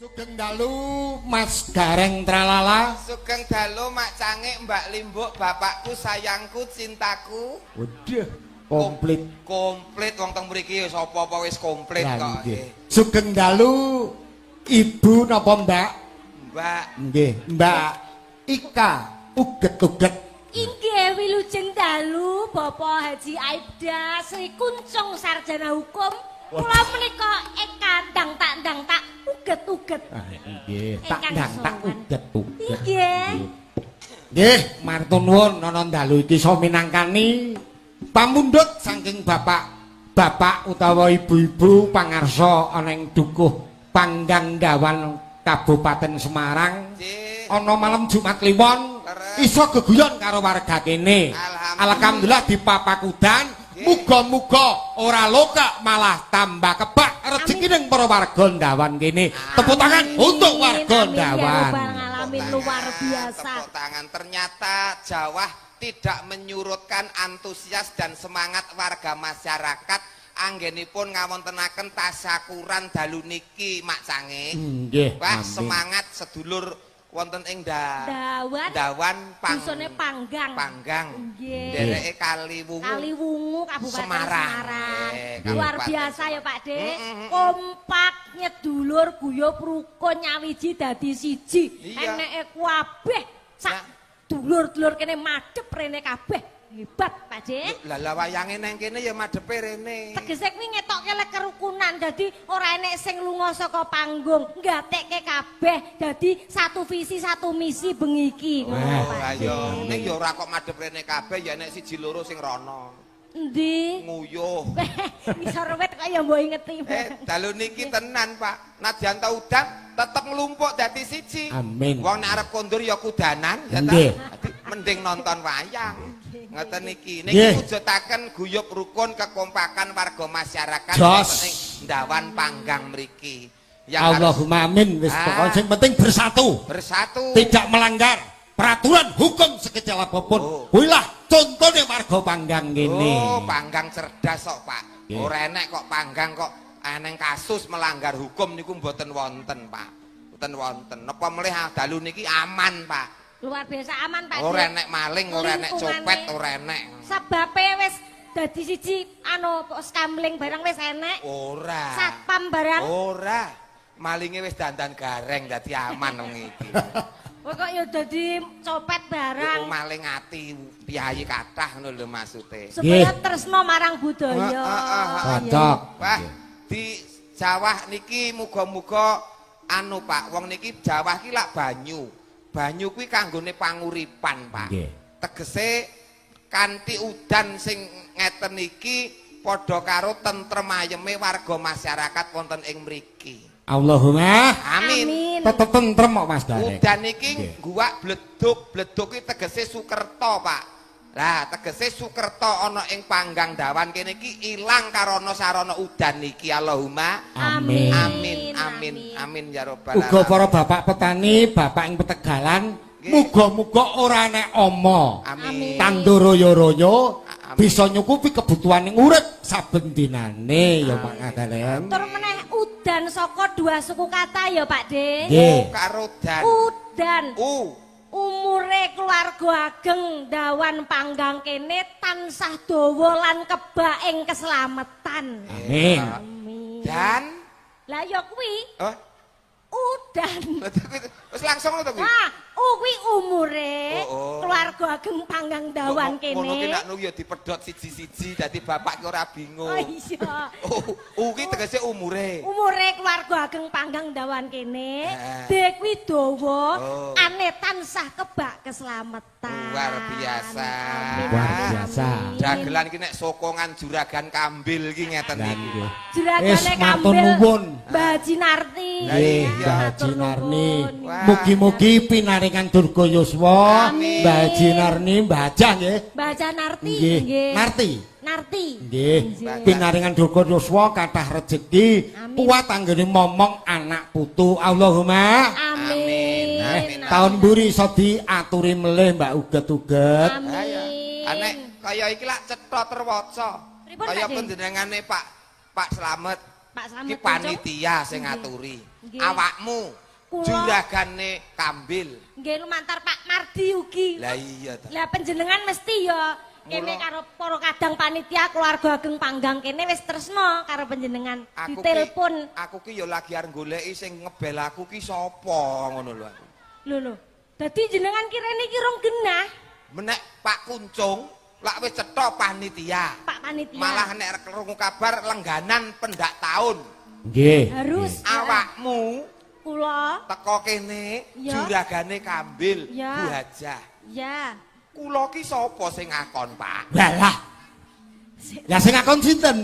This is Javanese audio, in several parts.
Sugeng dalu, Mas Gareng Tralala. Sugeng dalu, Mak Cangik, Mbak Limbuk, bapakku, sayangku, cintaku. Waduh, komplit. Komplit, wong teng mriki wis apa-apa wis komplit Lah, kok. Nggih. Sugeng dalu, Ibu napa Mbak? Mbak. Nggih, Mbak Ika Uget-uget. Inggih, wilujeng dalu, Bapak Haji Aibda Sri Kuncung Sarjana Hukum. Kula menika Eka ndang tak ndang tak uget-uget. Ah, nggih, tak Ingkang ndang tak sowan. uget-uget. Nggih. Nggih, matur nuwun ana dalu iki iso minangkani pamundhut saking bapak bapak utawa ibu-ibu pangarsa ana ing Dukuh Panggang Dawan, Kabupaten Semarang. Nggih. Ana malam Jumat Kliwon iso geguyon karo warga kene. Alhamdulillah. Alhamdulillah dipapakudan. Muga-muga ora lokak, malah tambah kebak rezeki ning para warga Ndawan kene. Tepuk tangan untuk warga Amin, ya Ndawan. Rabbal alamin, luar biasa. Tepuk tangan. Ternyata Jawah tidak menyurutkan antusias dan semangat warga masyarakat anggenipun ngawontenaken tasyakuran dalu niki, Mak Cange. Nggih. Wah, amin. Semangat sedulur wonten ing Dawan. Dawan Pang Dusune Panggang. Panggang. Nggih. Dereke Kaliwungu. Kaliwungu, Kabupaten Semarang. Semarang. Luar Kabupaten biasa ya, Pak De. Mm. Kompak nyedulur, guyub rukun, nyawiji dadi siji. Iya. Eneke kabeh sak Nah. dulur-dulur kene madhep rene kabeh. Hebat, Pak De. Lah lah, wayange nang kene ya madhepe rene. Tegese kuwi ngetokke lek kerukunan, dadi ora enek sing lunga saka panggung, nggatekke kabeh dadi satu visi satu misi bengi iki. Ngono, Wah, Pak. Ayo, ning ya ora kok madhep rene kabeh, ya nek siji loro sing rono. Endi? Nguyuh. Ngisor wit kok ya mbok ingeti. Eh, dalu niki tenan, Pak. Nadyan ta udan tetep nglumpuk dadi siji. Amin. Wong nek arep kondur ya kudanan, ya ta. Nggih. Dadi mending nonton wayang. Ngoten niki. Niki wujudaken guyub rukun, kekompakan warga masyarakat Jos. wonten ing Ndawan Panggang mriki. Yang harus Allahumma amin, wis Ah. pokoknya sing penting bersatu. Bersatu. Tidak melanggar peraturan hukum sekecil apapun. Oh. Kuwilah contohnya warga Panggang kene. Oh, Panggang cerdas kok, Pak. Nggih. Ora enek kok Panggang kok eneng kasus melanggar hukum niku mboten wonten, Pak. Mboten wonten. Napa melih dalu niki aman, Pak. Luar biasa aman, Pak. Ora enek maling, ora enek Lingkungane. copet, ora enek. Sebabe wis dadi siji, anu, skamling barang wis enek. Ora. Satpam barang. Ora. Malinge wis dandan gareng, dadi aman wong iki. Kowe kok ya dadi copet barang. Iku maling ati piyayi kathah ngono lho maksude. Supaya tresno marang budaya. Heeh. Cocok. Wah, di Jawah niki muga-muga anu, Pak, wong niki Jawah ki lak banyu. Banyu kuwi kanggone panguripan, Pak. Nggih. Tegese kanthi udan sing ngeten iki padha karo tentrem ayeme warga masyarakat wonten ing mriki. Allahumma Amin. Tetep tentrem kok, Mas Gareng. Udan iki guwak bleduk, bleduk iki tegese sukerta, Pak. Lah, tegese sukerta ana ing Panggang Dawan kene iki ilang karana sarana udan iki. Allahumma Amin. amin amin amin ya rabbal Uga alamin. para bapak petani, bapak ing petegalan, muga-muga ora enek ama. Amin. Tandur royo-royo Amin. bisa nyukupi kebutuhan ing urip saben dinane ya, Pak Gareng. Tur meneh udan saka dua suku kata ya, Pak De. Nggih. U karo dan. Udan. U. Umure keluarga ageng Dawan Panggang kene tansah dawa lan kebak ing keselamatan. Amin. Amin. Dan Lah ya kuwi oh, udan. wis langsung ngono to kuwi. Nah, u kuwi umure Oh. keluarga ageng Panggang Dawan Ngono ki kene. nak ya dipedhot siji-siji, dadi bapak ki ora bingung. Oh iya. Oh, U ki tegese umure. Umure keluarga ageng Panggang Dawan kene, Eh. D kuwi dawa, Oh. ane tansah kebak keselamatan. Luar biasa. Amin, Luar biasa. amin. Dagelan ki nek sokongan juragan kambil ki ngeten Lah iki. nggih. Juragane Wis, matur kambil. nuwun. Mbah Haji Narti. Nggih, Iya. Mbah Haji Narni. Nuwun. Wah. Mugi-mugi pinaringan durga yuswa, Amin. Mbah Haji Narni, Mbah Hajah nggih. Mbah Haji Narti. Nggih. Narti. Narti. Nggih. Nggih. Pinaringan durga yuswa, kathah rejeki, Amin. kuat anggene momong anak putu. Allahumma Amin. Amin. Tahun mburi iso diaturi melih, Mbak Uget-uget. Ayo. Amin. Anek kaya iki lak cetha terwaca. Pripun, Kaya Pak De? panjenengane Pak Pak Slamet. Pak Slamet Ki panitia sing ngaturi. Nggih. Awakmu Kula. Juragane Kambil. Nggih lumantar Pak Mardi ugi. Lah iya ta. Lah panjenengan mesti ya kene karo para kadang panitia keluarga ageng Panggang kene wis tresno karo panjenengan. Ditelepon. Aku ki ya lagi arep goleki sing ngebel aku ki sapa ngono lho aku. Lho lho. Dadi jenengan kirene iki rong genah. Menek Pak Kuncung lak wis cetha panitia. Pak panitia. Malah nek krungu kabar lengganan pendak taun. Nggih. Harus awakmu kula teko kene juragane Kambil Bu Hajah. Ya. Kula ki sapa sing ngakon, Pak? Walah. Lah sing ngakon sinten?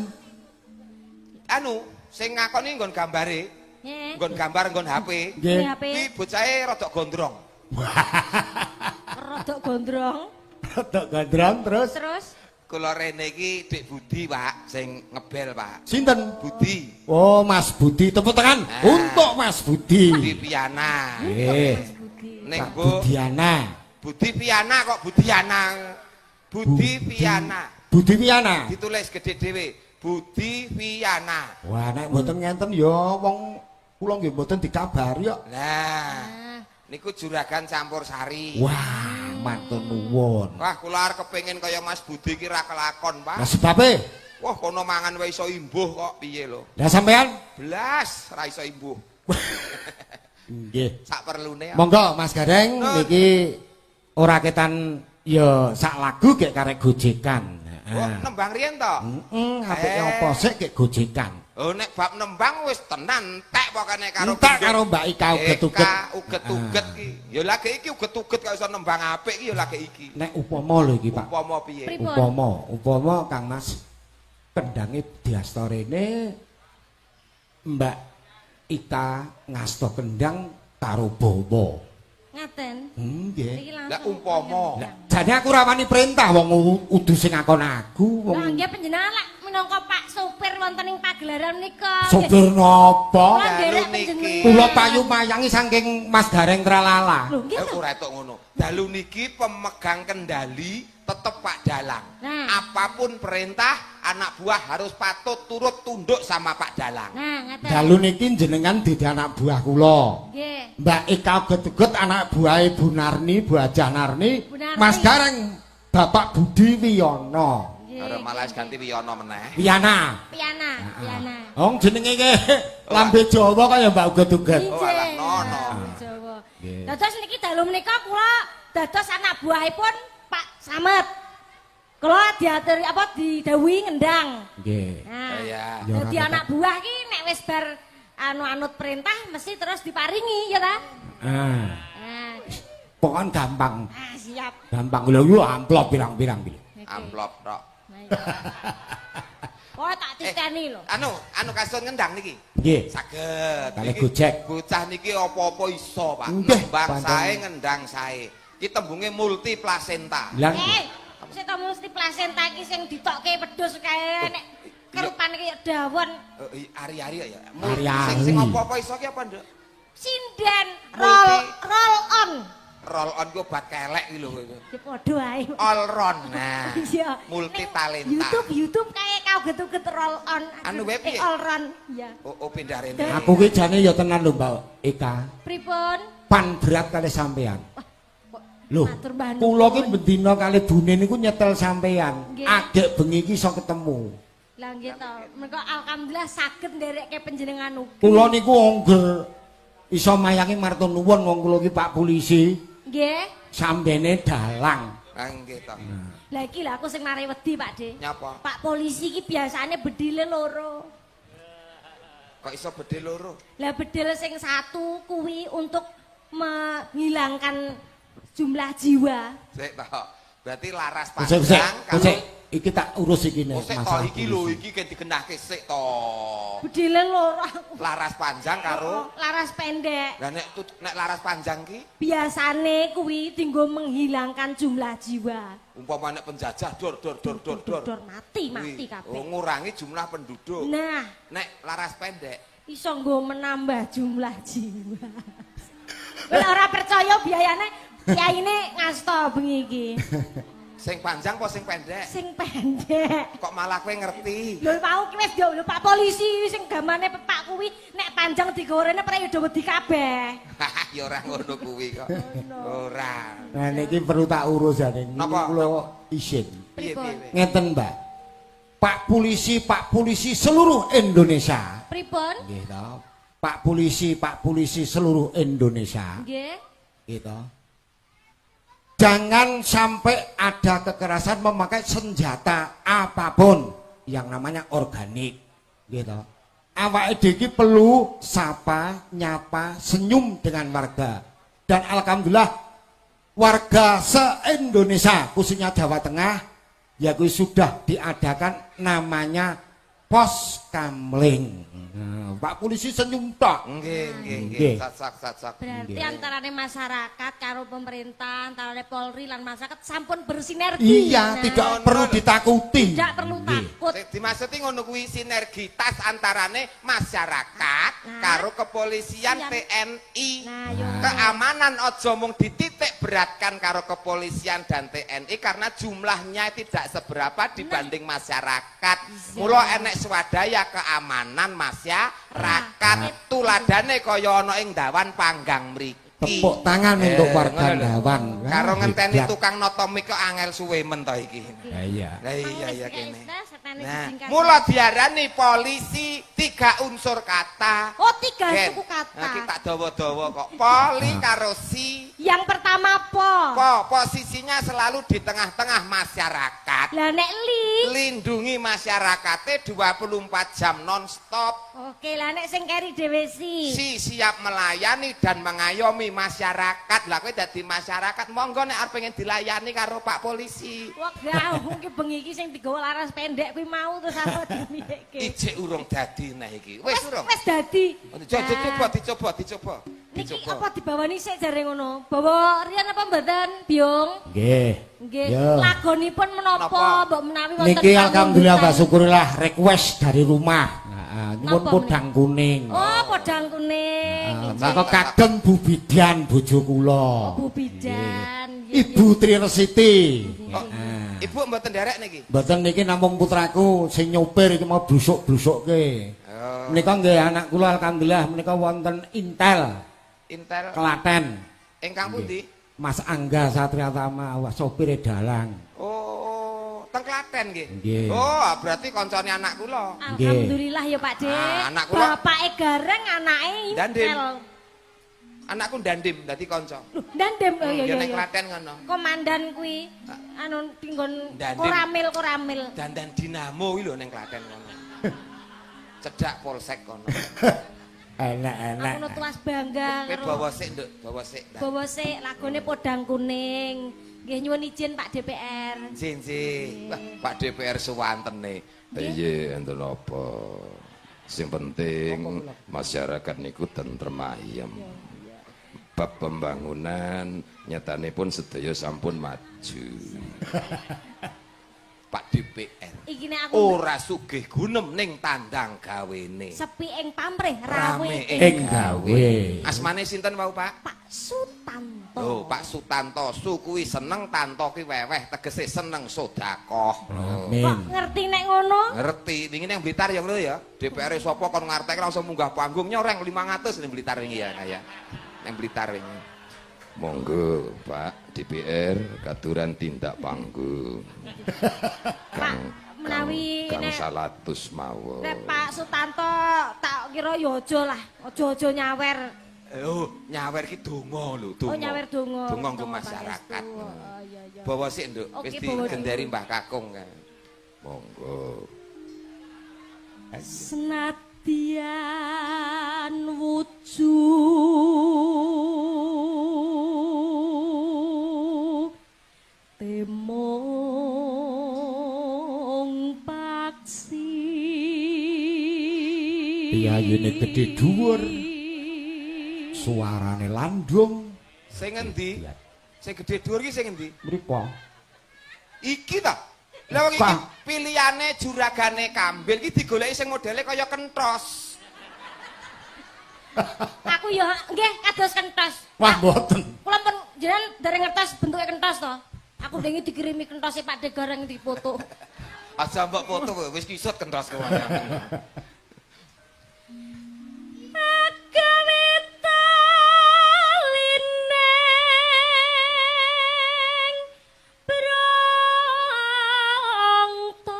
Anu, sing ngakon iki nggon gambare. Nggih. Nggon gambar nggon HP. Nggih. Ki bocahe rada gondrong. Rada gondrong. Rada gondrong terus. Terus kula rene iki Dik Budi, Pak, sing ngebel, Pak. Sinten? Budi. Oh, Mas Budi. Tepuk tangan untuk Mas Budi. Budi Piana. Nggih. Ning Bu Budiana. Budi Piana kok Budiana. Budi Piana. Budi Piana. Ditulis gede dhewe. Budi Piana. Wah, nek mboten ngenten ya wong kula nggih mboten dikabari kok. Lah, niku juragan campur sari. Wah, matur nuwun. Wah, kula arep kepengin kaya Mas Budi ki ra kelakon, Pak. Lah sebabe? Wah, kono mangan wae iso imbuh kok piye lho. Lah sampean? Blas ra iso imbuh. Nggih. Sak perlune. Monggo Mas Gareng niki ora ketan ya sak lagu gek karek gojekan. Oh, nembang riyen to? Heeh, apike apa sik gek gojekan. Oh, nek bab nembang wis tenan entek pokokane karo entek karo Mbak Ika uget-uget. Uget-uget ki. Ya lagi iki uget-uget kok iso nembang apik ki ya lagi iki. Nek upama lho iki, Pak. Upama piye? Upama, upama Kang Mas kendange diasta rene Mbak Ika ngasta kendang karo bawa. Ngaten. Nggih. Lah umpama. Jane aku ora wani perintah wong udu sing ngakon aku wong. Lah nggih panjenengan lak minangka Pak sopir wonten ing pagelaran menika. Sopir napa? Dalu niki. Kula payu mayangi saking Mas Gareng Tralala. Lho nggih. Ora etok ngono. Dalu niki pemegang kendali tetep Pak Dalang. Nah. Apapun perintah anak buah harus patut turut tunduk sama Pak Dalang. Nah, ngaten. Dalu niki jenengan dadi anak buah kula. Nggih. Mbak Ika uget-uget anak buahe Bu Narni, Bu Hajah Narni, Mas Gareng Bapak Budi Wiyono. Ora malah ganti Wiyono meneh. Wiyana. Wiyana, Wiyana. Wong jenenge iki lambe Jawa kaya Mbak uget-uget. Oh, alah nono. Jawa. Dados niki dalu menika kula dados anak buahipun Pak Slamet. Kula diaturi apa didhawuhi ngendang. Nggih. Nah, iya. Dadi anak buah ki nek wis bar anu anut perintah mesti terus diparingi ya ta? Ah. Nah. Pokoknya gampang. Ah, siap. Gampang lho yo amplop pirang-pirang iki. Amplop tok. Oh, tak titeni lho. Anu kasun ngendang niki. Nggih. Saged. Kalih gojek. Bocah niki apa-apa iso, Pak. Nembang sae ngendang sae. Iki tembunge multi plasenta. Lah sik to multi plasenta iki sing ditokke wedhus kae nek kerupane kaya dawon. Ari-ari ya. Ari-ari. Sing apa-apa iso ki apa, Nduk? Sinden roll on. Roll on ku obat kelek iki lho. Ya padha ae. All round. Nah. Iya. Multi talenta. YouTube kae kauget-uget roll on. Anu wae piye? All round. Iya. Oh, pindah rene. Aku ki jane ya tenan lho Mbak Ika. Pripun? Pan berat kali sampean. Lho, kula ki bendina kali bune niku nyetel sampean. Agek bengi iki iso ketemu. Lah nggih to. Mergo alhamdulillah saged nderekke panjenengan ugi. Kula niku angger iso mayangi marto nuwun wong kula ki Pak Polisi. Nggih. Sambene dalang. Ah nggih to. Lah iki lho aku sing mari wedi Pak De. Nyapa? Pak polisi iki biasane bedile loro. Kok iso bedil loro? Lah bedil sing satu kuwi untuk menghilangkan jumlah jiwa. Sik to. Berarti laras panjang karo iki tak urus iki nek masalah. Sik to iki lho iki kan digenahke sik to. Bedile loro. Laras panjang karo laras pendek. Lah nek laras panjang ki biasane kuwi dienggo menghilangkan jumlah jiwa. Umpama nek penjajah dor dor dor dor dor dor mati mati kabeh. Oh, ngurangi jumlah penduduk. Nah, nek laras pendek iso nggo menambah jumlah jiwa. Wis ora percaya biayane kiyaine ngasto bengi iki. Sing panjang apa sing pendek? Sing pendek. Kok malah kowe ngerti? Lho mau ki wis lho Pak Polisi sing gamane pepak kuwi nek panjang digorene prek ya do wedi kabeh. Ya ora ngono kuwi kok. Ora. Nah niki perlu tak urus jane. Napa? Kula isin. Piye piye? Ngeten, Mbak. Pak polisi seluruh Indonesia. Pripun? Nggih to. Pak polisi seluruh Indonesia. Nggih. Nggih to. Jangan sampai ada kekerasan memakai senjata apapun yang namanya organik, gitu. Awake dhewe iki perlu sapa, nyapa, senyum dengan warga. Dan alhamdulillah warga se-Indonesia, khususnya Jawa Tengah, ya kuwi sudah diadakan namanya Pos Kamling. Nah, Pak polisi senyum tok. Nggih, nggih, nggih. Cocok. Berarti Nggih. antarane masyarakat karo pemerintah, antarane Polri lan masyarakat sampun bersinergi. Iya, Nah, tidak perlu ditakuti. Tidak perlu takut. Sing dimaksud ngono kuwi sinergitas antarane masyarakat Nah. karo kepolisian Iya. TNI. Nah, yo. Keamanan aja mung dititik beratkan karo kepolisian dan TNI karena jumlahnya tidak seberapa dibanding masyarakat. Mula enek swadaya keamanan masyarakat. Tuladane kaya ana ing Dawan Panggang mriki. Tepuk tangan untuk warga ngono lho. Dawan. Karo ngenteni Hebat. tukang noto mik kok angel suwe men to iki. Ya iya. Lah iya iya kene. Nah, Nah, mula diarani polisi tiga unsur kata. Oh, tiga Gen. suku kata. Nah, iki tak dawa-dawa kok. Poli karo si. Yang pertama po. Po, posisinya selalu di tengah-tengah masyarakat. Lah nek li. Lindungi masyarakatnya 24 jam non-stop. Oke, lah nek sing keri dhewe si. Si siap melayani dan mengayomi masyarakat. Lah kowe dadi masyarakat, monggo nek arep pengen dilayani karo Pak Polisi. Wah, gawung ki bengi iki sing digawa laras pendek kuwi mau terus aku dimiyeke. Ijek urung dadi nah iki. Wis urung. Wis dadi. Coba coba dicoba dicoba. Niki Dicoba. apa dibawani sik jare ngono? Bawa riyen apa mboten, Biung? Nggih. Nggih. Yo. Lagonipun menapa Napa? mbok menawi wonten Niki alhamdulillah Pak pamundutan? syukurillah request dari rumah. Heeh, nyuwun Napa podang kuning. Oh, podang kuning. Maka kagem Bu Bidan bojo kula. Oh, Bu Bidan. Nggih, Ibu Tri Resiti. Oh, Ibu mboten nderek niki. Mboten niki namung putraku sing nyopir iki mau blusuk-blusukke. Oh, Menika nggih anak kula alhamdulillah menika wonten Intel Intel Klaten. ingkang pundi? Mas Angga Satriatama wah sopire dalang. Oh, teng Klaten nggih. Nggih. Oh, berarti koncone anak kula. Alhamdulillah ya Pak De. Ah, anak kula- Bapake gareng anake Dandim. Intel. Anakku dandim dadi kanca. Loh, dandim oh iya Ya iya. ning iya. Klaten ngono. Komandan kuwi anu dinggon Dandim. koramil koramil. Dandan Dinamo kuwi lho ning Klaten ngono. Cedak polsek kono. Enak-enak. Aku tuas bangga Kowe karo bawa sik, Nduk, bawa sik. bawa sik lagone podang kuning. Nggih nyuwun izin Pak DPR. Nggih, nggih. Wah, Pak DPR suwantene. Iya, enten apa? Sing penting masyarakat niku tentrem ayem. Bab pembangunan nyatane pun sedaya sampun maju. Pak DPR. Iki nek aku Ora sugih gunem ning tandang gawene. sepi ing pamrih rawe Rame Ing gawe. Asmane sinten wau, Pak? Pak Sutanto. Oh, Pak Sutanto, su kuwi seneng, tanto kuwi weweh, tegese seneng sedekah. Amin. Kok ngerti nek ngono? Ngerti, wingi nang Blitar ya ngono ya. DPR sapa kon ngartek langsung munggah panggung nyoreng 500 ning Blitar wingi ya kaya. Nang Blitar wingi. Monggo Pak DPR katuran tindak panggung. Pak menawi Kang nek salatus mawon. nek Pak Sutanto tak kira ya aja lah, aja-aja nyawer. Oh, nyawer ki donga lho, donga. Oh, nyawer donga. Donga nggo Donga masyarakat. pangestu. Oh, iya iya. Bawa sik, Nduk, Oke, wis bawa digenderi Mbah Kakung kae. Monggo. Senadyan wujud temong paksi Piyayine gedhe dhuwur. Suarane landung. Sing endi? Sing gedhe dhuwur ki sing endi? Mriku. Iki ta. Lah wong iki pilihane juragane kambil iki digoleki sing modele kaya kentos. Aku ya nggih kados kentos. Wah mboten. Kula pun jenengan dereng ngertos bentuke kentos to? Aku ndengi dikirimi kentose Pak De Gareng dipoto. Aja mbok foto kowe, wis kisut kentos kowe. Agawe talineng brongto.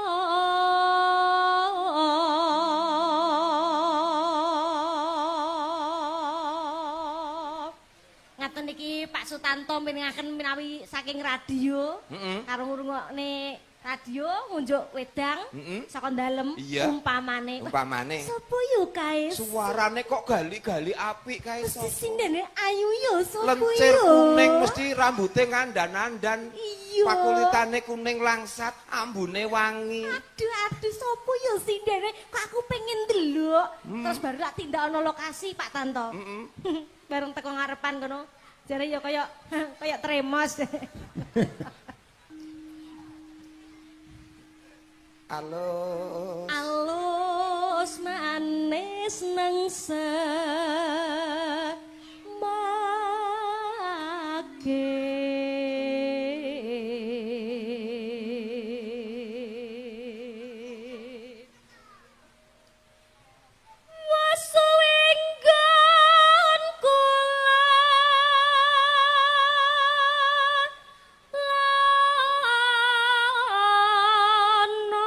Ngaten niki Pak Sutanto mirengaken menawi saking radio, karo ngrungokne radio ngunjuk wedang saka dalem umpamane. Umpamane. Sopo yo kae? Suarane kok gali-gali apik kae Mesti sapa? sindene ayu yo sopo yo? Lencir kuning mesti rambute ngandan-andan. Iya. Pakulitane kuning langsat, ambune wangi. Aduh aduh sopo yo sindene? Kok aku pengen ndelok. Terus baru tak tindak ana lokasi Pak Tanto. Bareng teko ngarepan kono. Jare yo kaya kaya tremos. Alus. Alus manis nang semake. Wasuwinggon kula lana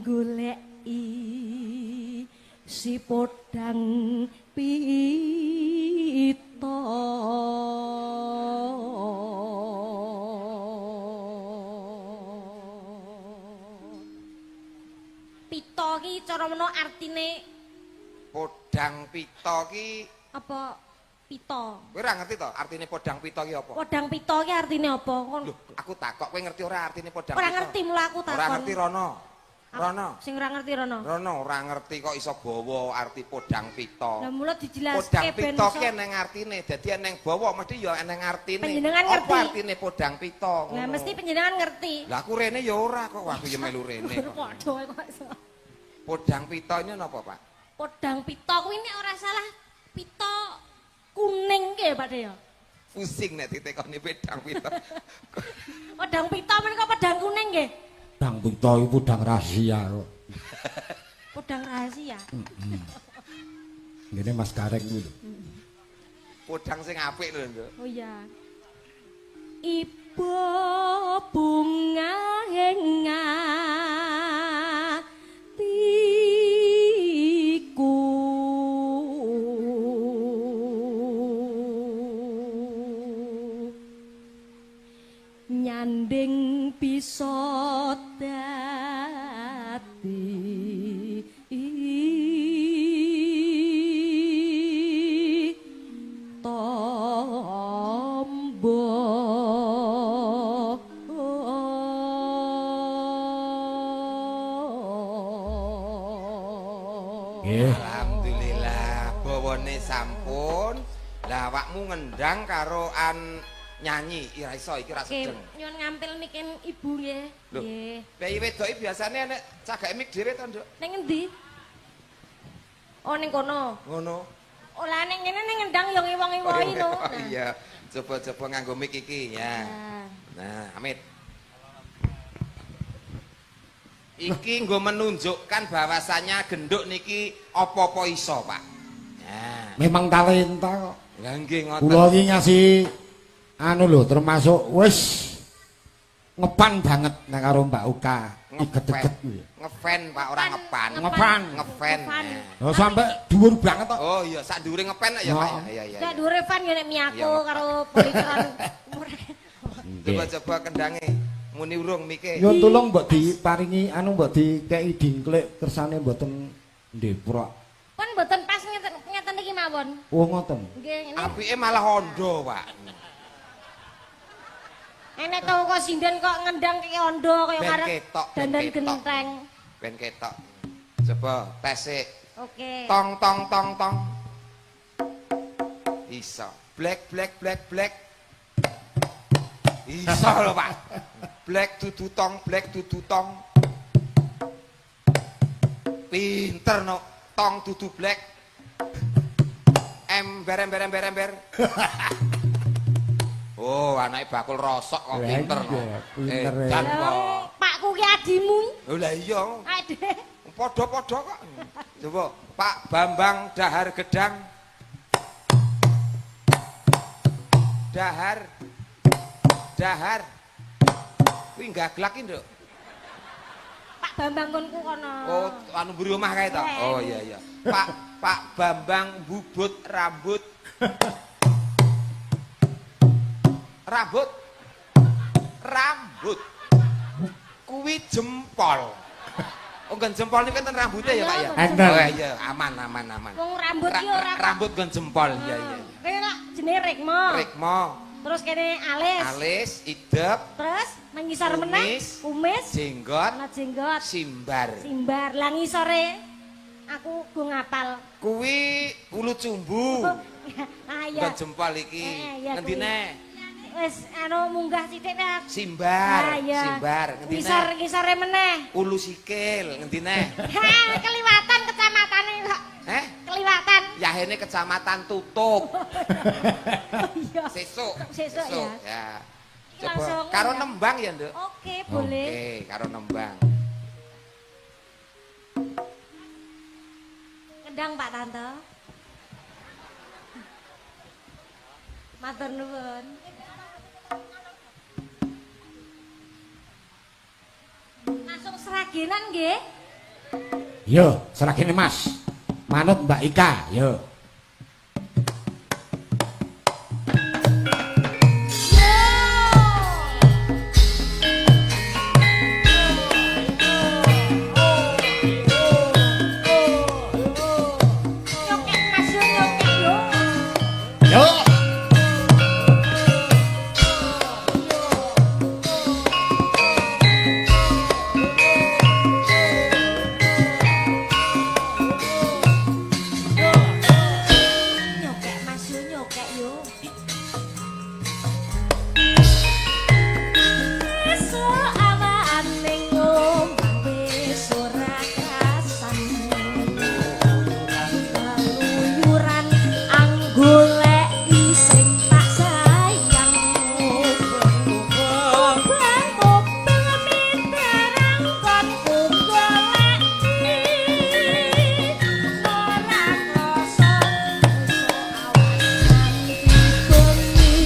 goleki si podang pita. Pita ki cara meno artine Podang pita ki apa? Pita. Kowe ora ngerti to artine podang pita ki apa? Podang pita ki artine apa? Lho, aku takok kowe ngerti ora artine podang Ora pita? ngerti mula aku takon. Ora ngerti Rono. Rono. Sing ora ngerti Rono. Rono ora ngerti kok iso bawa arti podang pita. Lah mula dijelaske Podang ben pita iso. ki eneng artine, dadi eneng bawa mesti ya eneng artine. Panjenengan Apa ngerti? artine podang pita? Lah mesti panjenengan ngerti. Lah aku rene ya ora kok, aku ya melu rene kok. Padha kok iso. Podang pita ini napa, Pak? Podang pita kuwi nek ora salah pita kuning ki ya Pak De ya. Pusing nek ditekoni pedang pita. Podang pita menika podang kuning nggih. Podang pita iku podang rahasia kok. Podang rahasia. Ngene Mas Gareng kuwi lho. Podang sing apik lho, Nduk. Oh iya. Ibu bunga ing atiku. Nyanding bisa dadi tombo. Nggih. Alhamdulillah, bawane sampun. Lah awakmu ngendang karo an nyanyi, ora iso iki ra Oke, sedeng. nyuwun ngampil mikin ibu nggih. Lho. Nggih. Bayi wedoke biasane nek cagake mik dhewe to, Nduk. Ning endi? Oh ning kono. Ngono. Oh lah ning ngene ning ngendang yo ngiwong-ngiwohi no. Oh, iya, coba-coba nganggo mik iki ya. Nah. Nah, amit. Iki nggo menunjukkan bahwasannya genduk niki apa-apa iso, Pak. Nah, Memang talenta kok. lah nggih ngoten. Kula iki ngasih anu lho termasuk wis ngepan banget nek karo Mbak Uka. Iget-iget kuwi. Ngefen, Pak, ora ngepan. Ngepan. Ngefen. Ngepan. Oh sampe dhuwur banget kok. Oh iya, sak dhuwure ngepen ya, Pak. Oh. Iya, iya. Sak dhuwure fan yo nek miyako Iya, Pak. karo politron. Coba-coba kendange. Muni urung mike. Yo tulung mbok diparingi anu mbok dikeki dingklik kersane mboten ndeprok. Pun mboten pas ngeten ngeten iki mawon. Oh ngoten. Nggih, ngene. Apike malah ondo, Pak. Enek tau kok sinden kok ngendang kaya ondo kaya Ben karep ketok, ben dandan ketok. genteng. Ben ketok. Coba tes sik. Oke. Tong tong tong tong. Iso. Black black black black. Iso lho, Pak. Black dudu tong, black dudu tong. Pinter no. Tong dudu black. Ember ember ember ember. Oh, anake bakul rosok kok pinter kok. Pinter. Edan kok. Pakku ki adimu. Lah iya. Ade. Padha-padha kok. Coba Pak Bambang dahar gedang. Dahar. Dahar. Kuwi gaglak ki, Nduk. Pak Bambang konku kono. Oh, anu mburi omah kae to. Oh iya iya. Pak Bambang bubut rambut. Rambut. Rambut. Kuwi jempol. Oh, nggon jempol niku enten rambute ya, Pak ya? Enten. Oh iya, aman aman aman. Wong rambut ki ora rambut nggon jempol. Iya iya. Kene lak jenenge Rikma. Rikma. Terus kene alis. Alis, idep. Terus nang ngisor meneh kumis, jenggot, ana jenggot, simbar. Simbar. Lah ngisore aku go ngapal. Kuwi ulu cumbu. Ah iya. Nggon jempol iki. Ngendine? Wis anu munggah sithik ta. Simbar, simbar. Ngendine? Ngisor-ngisore meneh. Ulu sikil, ngendine? Ha, keliwatan kecamatane kok. Eh? Keliwatan. Yahene kecamatan tutup. Iya. Sesuk. Sesuk ya. Ya. Coba karo nembang ya, Nduk. Oke, boleh. Oke, karo nembang. Kendang Pak Tanto. Matur nuwun. Langsung seragenan nggih. Yo, seragene Mas. Manut Mbak Ika, yo. Nyokek Mas yo nyokek yo. Yo. Nyokek Mas yo nyokek yo. Esuk awan ning omah wis ora krasan. Keluyuran anggoleki sing tak sayang. Obeng-obeng miterang konku goleki. Ora krasa esuk awan nganti bengi.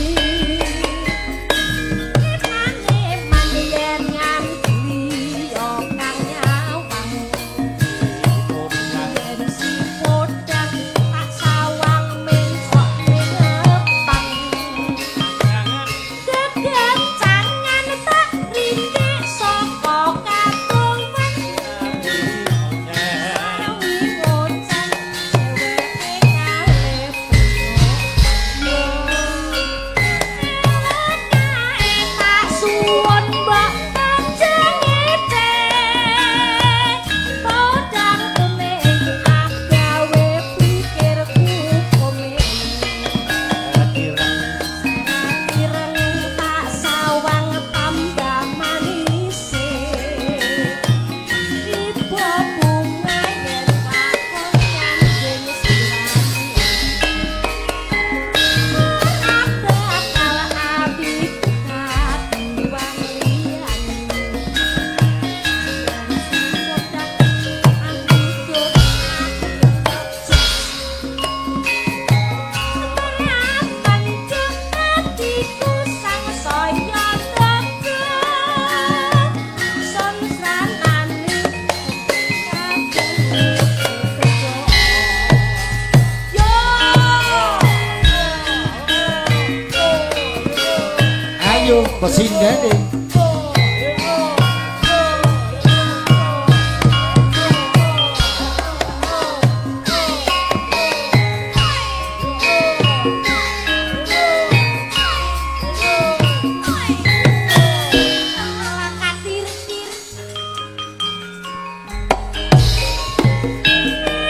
Eman-eman yen nganti yo kang nyawang. Yen si podang tak sawang mencok ngepang. Kekencangan tak rindik saka katongan. Sawi ngoncang dheweke kalih Tak suwun mbok aja ngece. Podang kuning agawe pikirku kuning. Ireng tak sawang tambah manise. Tiba bunga yen lakon nyanding sirane. Ora bakal ati kadiwang liyane. Yen si podang ambutut atiku sang saya tegar. Son-sanane kabeh yo. Ayo pesindene. Katir-tir.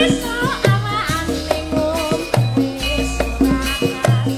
Esuk awan ning omah wis ora krasan.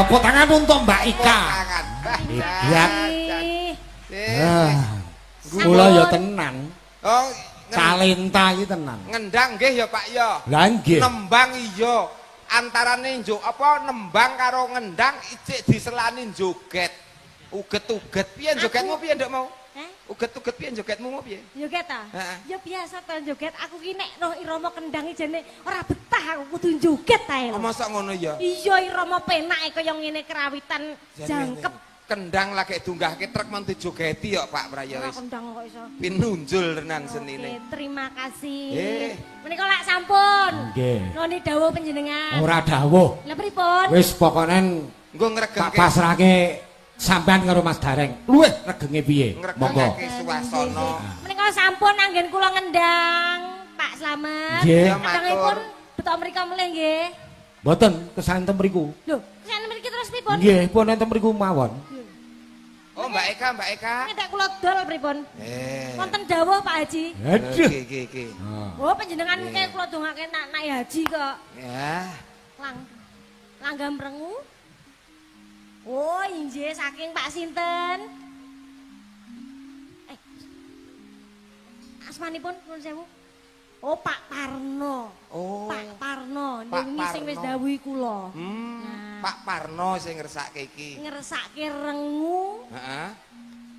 Tepuk tangan untuk Mbak Ika. Tangan. Hebat. Ih, Ah, kula ya tenan. Oh, Talenta iki tenan. ngendang nggih ya Pak ya. Lah nggih. Nembang iya. Antarane njuk apa nembang karo ngendang ijik diselani joget. Uget-uget piye jogetmu piye nduk mau? Heh? Uget-uget piye jogetmu mau piye? Joget ta? Heeh. Ya biasa to joget. Aku ki nek roh irama kendang iki jane ora betah aku kudu joget ae Oh, lho. mosok ngono ya? Iya irama penake kaya ngene kerawitan jangkep. Kendang lagi dunggahke truk men dijogeti ya Pak Prayo Ora wis. kendang kok iso. Pinunjul tenan senine. Oke, terima kasih. Menika lak sampun. Nggih. Noni dawuh panjenengan. Ora dawuh. Lah pripun? Wis pokokne Nggo tak ngregengke pasrahke sampean karo Mas Gareng. Luwih regenge piye? Monggo. ngregengake suasana. Menika sampun anggen kula ngendang, Pak Slamet. Nggih. Ya, matur. Kendangipun betok mriko melih nggih. Mboten kesan ten mriku. Lho, kesan mriki terus pripun? Nggih, pun enten mriku mawon. Oh, Mbak Eka, Mbak Eka. Ngetek kula dol pripun? Eh. Wonten dawuh Pak Haji. Aduh. Iki iki iki. Oh, panjenengan mengke kula dongake nak naik haji kok. Ya. Lang langgam rengu. Oh, injih saking Pak sinten? Eh. Asmanipun nuwun sewu. Oh, Pak Parno. Oh. Pak Parno, Pak wingi sing wis Parno. dawuhi kula. Hmm, Pak Parno sing ngersake iki. Ngersake rengu Heeh.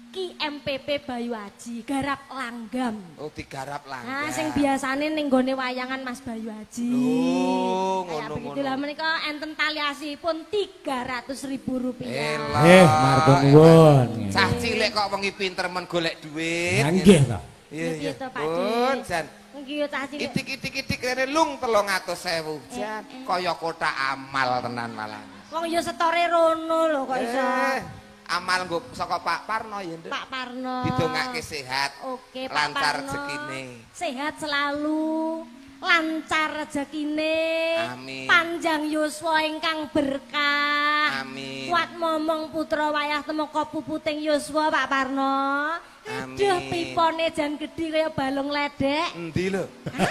Ki MPP Bayu Aji garap langgam. Oh, digarap langgam. Nah, sing biasane ning gone wayangan Mas Bayu Aji. Lho, Kayak ngono, begitu ngono. lah menika enten tali asihipun Rp300.000. Elah. Matur nuwun. Cah cilik kok wengi pinter men golek duit. Lah nggih to. Iya, iya. Nggih to, Pak Pun, Dik. jan. Nggih cah cilik. Itik-itik-itik rene lung 300.000. Jan, kaya kotak amal tenan malah. Wong ya setore rono lho kok iso. Amal nggo saka Pak Parno ya, Nduk. Pak Parno. Didongake sehat. Oke, Pak Lancar Parno. rezekine. Sehat selalu. Lancar rezekine. Amin. Panjang yuswa ingkang berkah. Amin. Kuat momong putra wayah temeka puputing yuswa Pak Parno. Aduh Amin. pipone jan gedhi kaya balung ledek. Endi lho? Ah,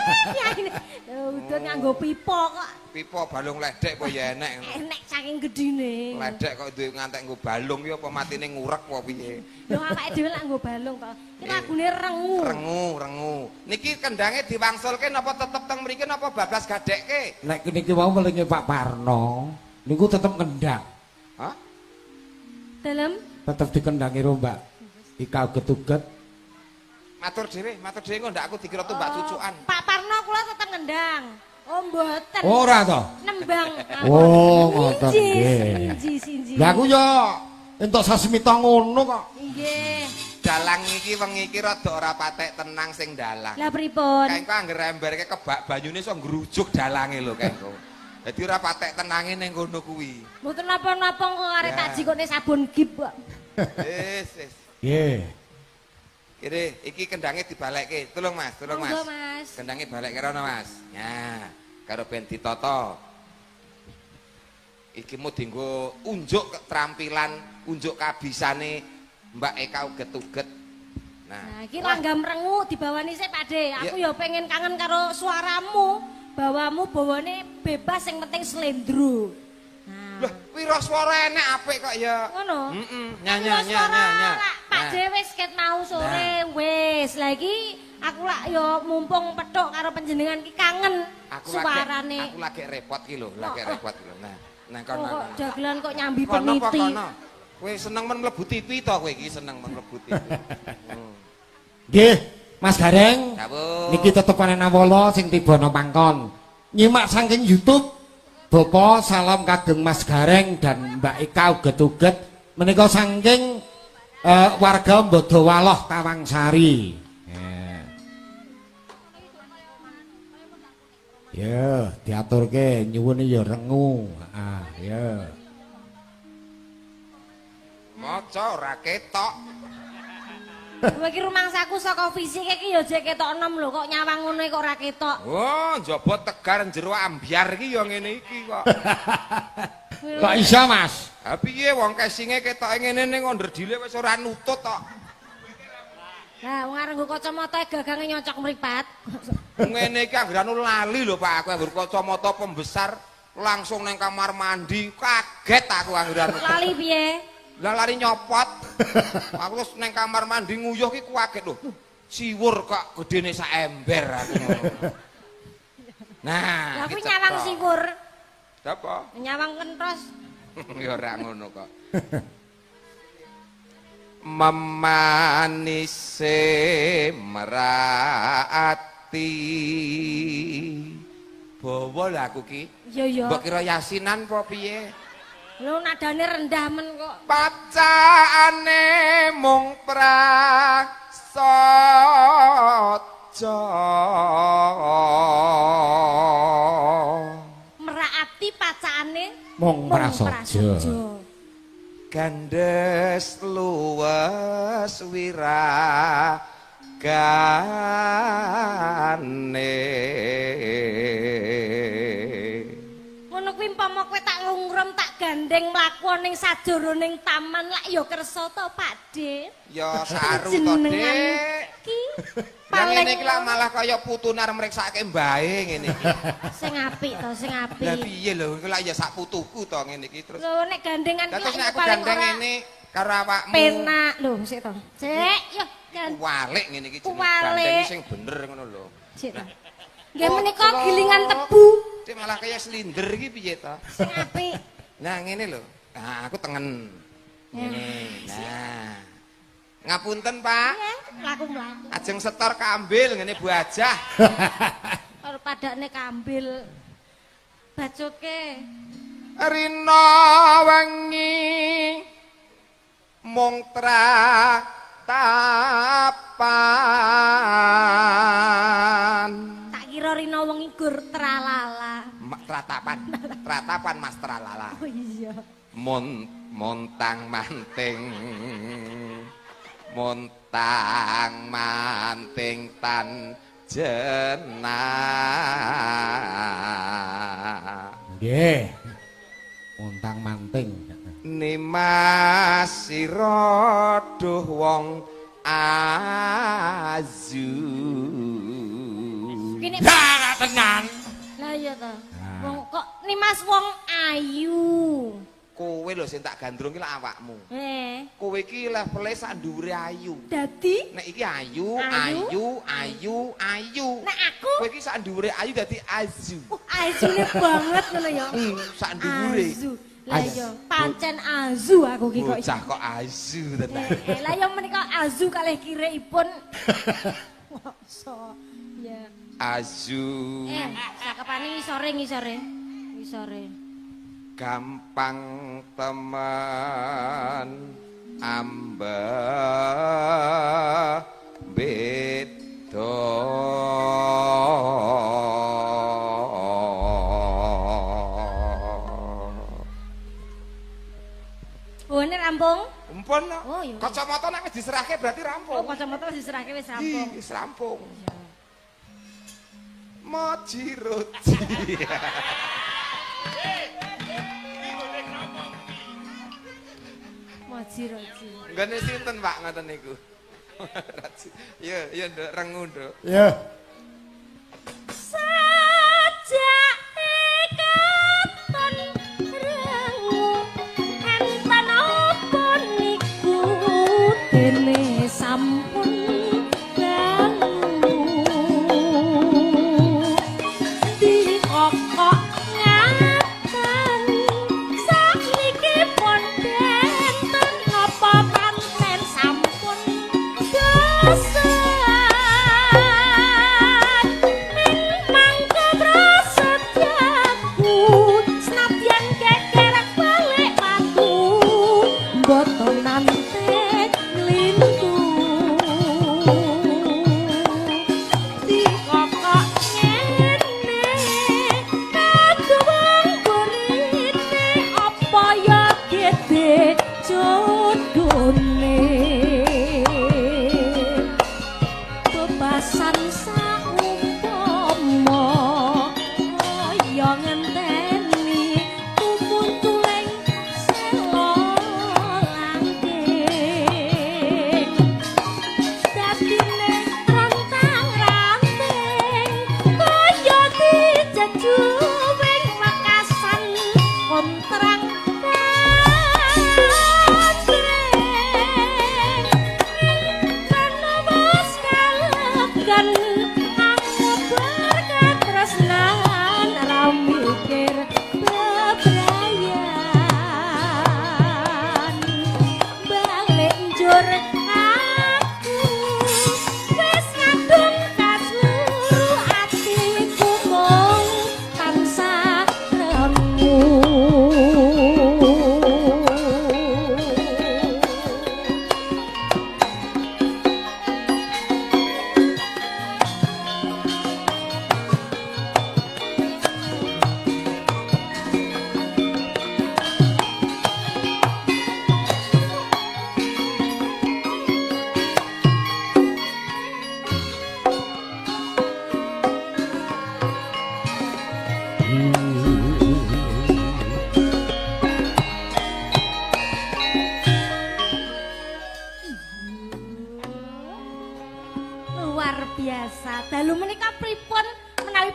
piye Lho udut nganggo pipa kok. Pipa balung ledek apa ya enek. Enek saking gedhine. Ledek kok duwe ngantek nggo balung ya apa matine ngurek apa piye? Lho awake dhewe lak nggo balung to. Ki lagune rengu. Rengu, rengu. Niki kendange diwangsulke napa tetep teng mriki napa bablas gadekke? Nek niki wau melinge Pak Parno, niku tetep kendang. Hah? Dalem Tetep dikendangi ro Mbak Ika uget-uget. Matur dhewe engko ndak aku dikira tumbak cucukan. Pak Parno kula tetep ngendang. Oh mboten. Ora to. Nembang. Oh, ngoten Inji, nggih. Inji, inji. Lah aku ya entuk sasmita ngono kok. Nggih. Dalang iki wengi iki rada ora patek tenang sing dalang. Lah pripun? Kae engko angger emberke kebak banyune iso ngrujuk dalange lho kae engko. Dadi ora patek tenange ning kono kuwi. Mboten napa-napa kok arep Ya. tak jikone sabun gip kok. Wis, wis. Nggih. Kire iki kendange dibalekke. Tolong Mas, tolong Mas. Monggo, Mas. Kendange balekke rono Mas. Ya, karo ben ditata. Iki mu dienggo unjuk keterampilan, unjuk kabisane Mbak Eka uget-uget. Nah, Nah, iki langgam rengu dibawani sik Pak De. Aku ya pengen kangen karo suaramu. Bawamu bawane bebas sing penting slendro. Nah. Loh, wiraswara enek apik kok ya. Ngono. Heeh, nya nya nya nya. Pak Nah. De wis ket mau sore wis. Lah iki aku lak ya mumpung petuk karo panjenengan ki kangen Aku suarane. lagi, aku lagi repot ki lho, lagi Oh, oh. repot ki lho. Nah, nah kono. Oh, kok dagelan kok nyambi Kono apa peniti. kono? Kowe seneng men mlebu TV to kowe iki seneng men mlebu TV. Nggih, Mas Gareng. Dawuh. Niki tetepane nawala sing tiba ana pangkon. Nyimak saking YouTube Bapak salam kageng Mas Gareng dan Mbak Eka uget-uget menika saking warga Bodowaloh Tawangsari. Ya, diaturke nyuwune ya rengu. Ah, ya. Maca ora ketok. Kowe iki rumangsaku saka fisik iki ya jek ketok enom lho kok nyawang ngono kok ora ketok. Oh, njaba tegar jero ambyar iki ya ngene iki kok. Kok iso, Mas? Ha piye wong kesinge ketoke ngene ning onderdile wis ora nutut kok. Lah wong arep nggo kacamata gagange nyocok mripat. Ngene iki angger anu lali lho Pak aku angger kacamata pembesar. Langsung nang kamar mandi, kaget aku anggeran. Lali piye? Lah lari nyopot. Aku terus nang kamar mandi nguyuh ki kaget lho. Siwur kok gedene sak ember aku ngono. Nah, Lah kuwi nyawang siwur. Apa? Nyawang kentos. Ya ora ngono kok. Memanise merati. Bawa lho aku ki. Iya ya. Mbok kira yasinan apa piye? Lho nadane rendah men kok. Pacaane mung prasaja. Meraati pacaane Mung prasaja. Gandes luwes wiragane. Ngono kuwi umpama kowe tak ngungrum tak gandeng mlaku ning sajroning taman lak ya kersa to Pak De. Ya saru to, Dik. Ki Lah ngene iki lah malah kaya putune arep mriksake mbahe ngene iki. Sing apik to, sing apik. Lah piye lho, iku lak ya sak putuku to ngene iki terus. Lho nek gandengan Lah ki terus nek lak ya aku paling gandeng ora ngene karo awakmu. penak lho sik to. Cek yo gan. Walik ngene iki jenenge Walik. gandeng sing bener ngono lho. Sik to. Nggih menika gilingan tebu Cek malah kaya slinder iki piye to? sing apik. Nah ngene lho. Nah aku tengen. Ngene. Nah. Ngapunten, Pak. Nggih, mlaku-mlaku. Ajeng setor kambil ngene Bu Hajah. Karo padakne kambil. Bacoke. Rina wengi mung tratapan. Tak kira rina wengi gur tralala. Tratapan. Tratapan Mas Tralala. Oh iya. Montang manting. Montang manting tan jenak. Nggih. Montang manting. Nimas sira duh wong azu. Kene Ya tenan. Lah iya to. Wong kok nimas wong ayu. Kowe lho sing tak gandrung ki lak awakmu. Kowe iki levele sak dhuwure ayu. Dadi nek iki ayu, ayu, ayu, ayu. Nek aku kowe iki sak dhuwure ayu dadi azu. Azune banget ngono ya. Sak dhuwure. Azu. Lah iya, pancen azu aku ki kok. Bocah kok azu tenan. Lah ya menika azu kalih kireipun. Masa. Ya. Azu. Sakepane ngisore ngisore. Ngisore. Gampang temen ambek beda. Oh, ini rampung? Empun. Oh, iya. Kacamata nek wis diserahke berarti rampung. Oh, kacamata wis diserahke wis rampung. Wis rampung. Moji roji. Moji roji. Nggone sinten Pak ngoten niku? Iya, iya nduk rengu nduk. Iya. Sajake katon rengu enten apa niku dene sampun dangu dikokok ngaten sakniki pun benten napa pancen sampun dosan.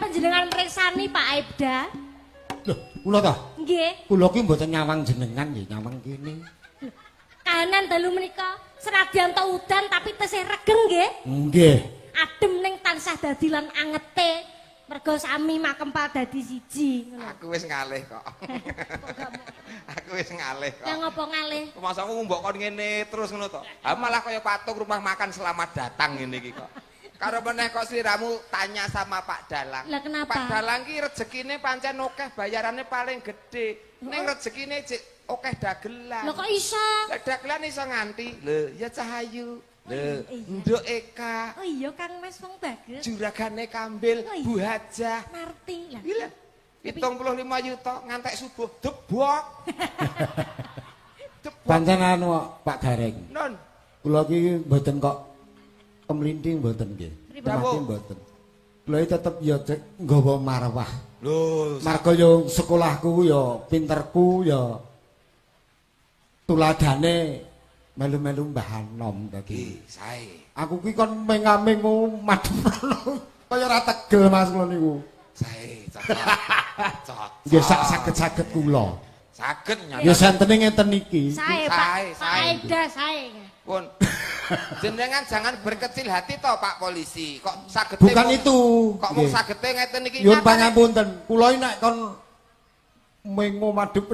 panjenengan mriksani Pak Aibda. Lho, kula ta? Nggih. Kula ki mboten nyawang jenengan nggih, nyawang kene. Kahanan dalu menika senadyan to udan tapi tesih regeng nggih. Nggih. Adem ning tansah dadi lan angete. Mergo sami makempal dadi siji ngono. Aku wis ngalih kok. Aku wis ngalih kok. Lah ngopo ngalih? Masaku mbok kon ngene terus ngono to. Ha malah kaya patung rumah makan selamat datang ngene iki kok. Karo meneh kok sliramu tanya sama Pak Dalang. Lah kenapa? Pak Dalang ki rezekine pancen akeh, bayarane paling gedhe. Ning rezekine jek akeh dagelan. Lho kok iso? Lah dagelan iso nganti. Lho, ya Cahayu. Lho, Iya. Nduk Eka, Oh iya Kang Mas wong bagus. juragane Kambil, Oh iya. Bu Hajah. Marti lah. Gila. 75 yuta ngantek subuh debok. Debok. Pancen anu Pak Gareng. Non. Kula ki mboten kok kemlinting mboten nggih. Pripun? Mati mboten. Kula iki tetep ya cek nggawa marwah. Lho, Marga yo sekolahku yo pinterku yo tuladane melu-melu Mbah Anom dadi. nggih, sae. Aku ki kon mengamengu madhep kaya ora tegel Mas kula niku. Sae, cocok. Cocok. Nggih sak saged-saged kula. Saged nyata. Ya sentene ngeten iki. Sae Pak. Sae, Pak sae. Aibda sae. Pun. Jenengan jangan berkecil hati toh Pak Polisi. Kok sagete Bukan itu. Kok mung Nggih. sagete ngeten iki Nyuwun nyatane- pangapunten, kula iki nek kon mengo madhep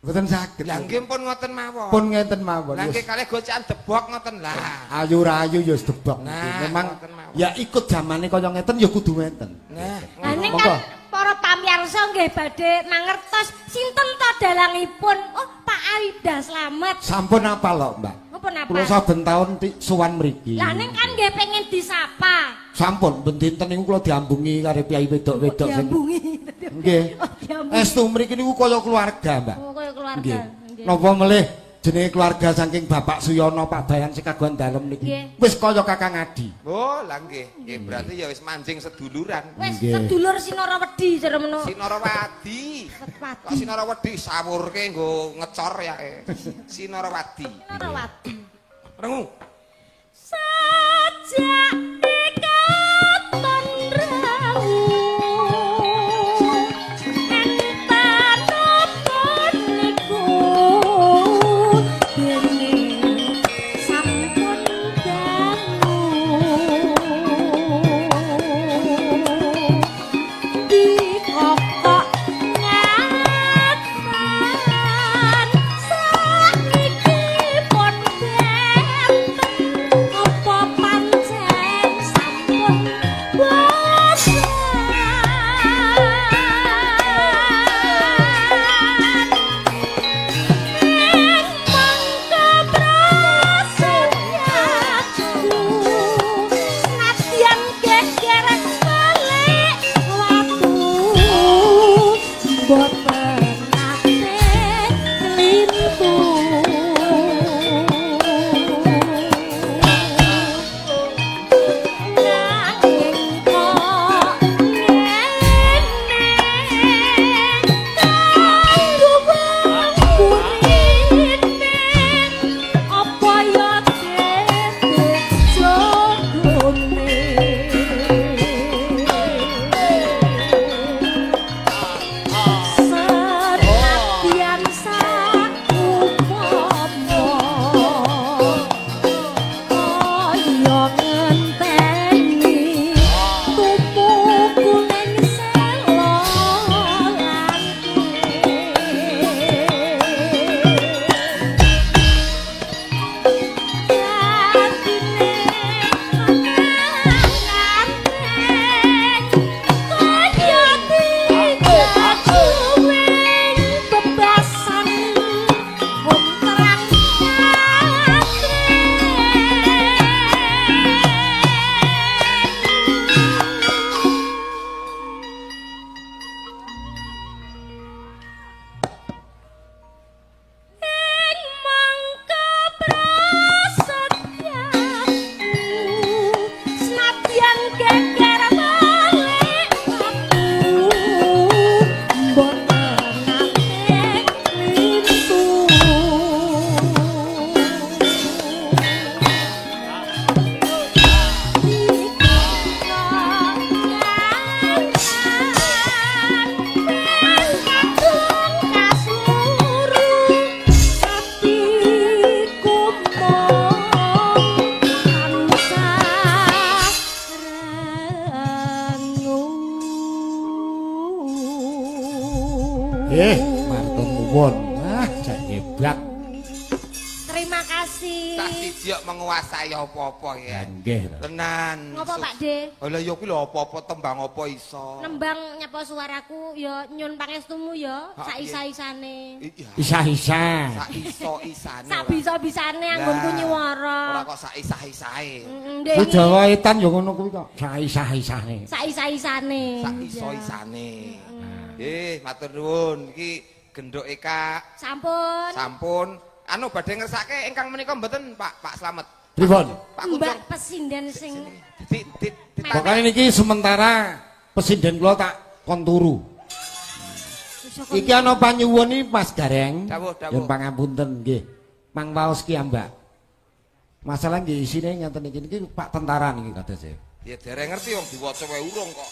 mboten saged. Lah nggih pun ngoten mawon. Pun ngeten mawon. Lah nggih kalih gocekan debok ngoten lah. Ayu rayu ya wis debok. Nah, Memang ngoten mawon. ya ikut zamane kaya ngeten ya kudu ngeten. Nah, Lah ning Monggo. kan para pamirsa nggih badhe mangertos sinten to dalangipun. Oh, Pak Aibda Slamet. Sampun apal kok, Mbak. Napa napa? Kula saben taun sowan mriki. Lah ning kan nggih pengen disapa. Sampun ben dinten niku kula diambungi karo piyai wedok-wedok sing Diambungi. nggih. Oh, diambungi. Estu mriki niku kaya keluarga, Mbak. Oh, kaya keluarga. Nggih. Nggih. Napa melih jenenge keluarga saking Bapak Suyono, Pak Bayan sing kagungan dalem niki. Nggih. Wis kaya Kakang Adi. Oh, lah nggih. Nggih berarti ya wis manjing seduluran. Wis Nggih. sedulur Sinarawedi jare meno. Sinarawadi. Kok Wadi. Sinarawedi sawurke nggo ngecor ya. Sinarawadi. Sinarawadi. Rengu. Sajak katon rawu enten apa niku dene sampun dangu dikokok ngatan sakniki pun benten apa pancen sampun bosan mangka prasetyaku senadyan geger balik watu boten nate klintu nanging kok ngene kanggo wong burine apa ya dene jodone Matur nuwun. Ah, jan hebat. Terima kasih. Cah siji kok menguasai apa-apa ya. Nggih. Tenan. Ngopo Pak De? Lah ya kuwi lho apa-apa tembang apa iso. Nembang nyapa suaraku ya nyun pangestumu ya Ha, sak isa-isane. Iya. Isa-isa. Sak iso-isane. Sak bisa-bisane anggonku nyuwara. Ora kok sak isah-isahe. Ndek Kuwi Jawa Etan ya ngono kuwi kok. Sak isah-isane. Sak isa-isane. Sak iso-isane. Matur nuwun iki genduk Eka Sampun. sampun. Anu badhe ngersake ingkang menika mboten Pak Pak Slamet. Pripun? Pak Kuncung. Mbak pesinden sing Di di di Pokoke niki sementara pesinden kula tak kon turu. Iki ana panyuwun iki Mas Gareng. Dawuh, dawuh. Yen pangapunten nggih. Mang waos ki Mbak. Masalah nggih isine ngeten iki niki Pak tentara niki kados e. Ya dereng ngerti wong diwaca wae urung kok.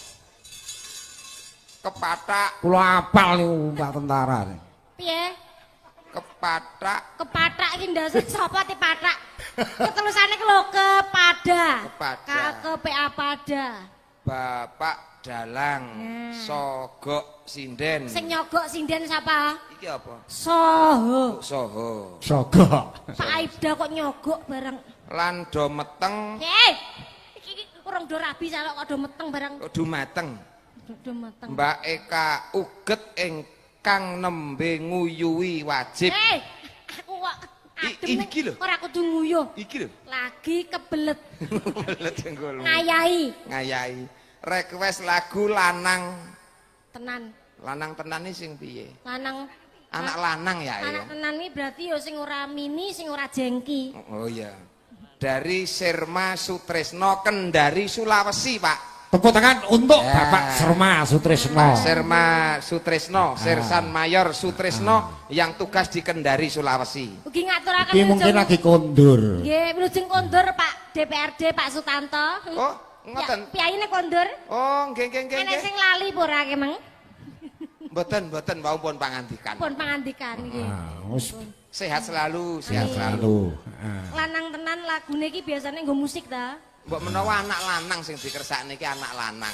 Kepathak, Kula apal niku Pak tentara. Piye? Kepathak, Kepathak iki ndase sapa tipathak? Ketelusane ki lho kepada. Kepada. K K P A pada. Bapak Dalang Nah. Sogok Sinden. Sing nyogok sinden sapa? Iki apa? Soho. Soho. Sogok. Pak Aibda kok nyogok bareng. Lan do meteng, Hei, iki iki urung do rabi salok kok do meteng bareng. dumateng Do meteng. Mbak Eka uget ingkang nembe nguyuhi wajib. Hei, aku kok adem ning iki lho. Ora kudu nguyuh. Iki lho. Lagi kebelet Belet jenggolmu. ngayahi Ngayahi. Request lagu lanang. Tenan. Lanang tenan iki sing piye? Lanang. Anak lanang ya ya. Anak tenan iki berarti ya sing ora mini, sing ora jengki. Oh iya. Dari Serma Sutresno Kendari Sulawesi, Pak. Tepuk tangan untuk Ya. Bapak Serma Sutresno. Pak Serma Sutresno, Sersan Mayor Sutresno yang tugas di Kendari Sulawesi. Ugi ngaturaken Iki mungkin wilujeng- lagi kondur. Nggih, wilujeng kondur Pak DPRD Pak Sutanto. Oh, ngoten. Ya, piyayine kondur. Oh, nggih nggih nggih. Enek nggih. sing lali apa ora ki, Mang? Mboten mboten wau pun pangandikan. Pun pangandikan nggih. Ah, wis Sehat selalu, sehat selalu. selalu. Ah. Lanang tenan lagune iki biasane nggo musik ta. Mbok menawa anak lanang sing dikersakne iki anak lanang.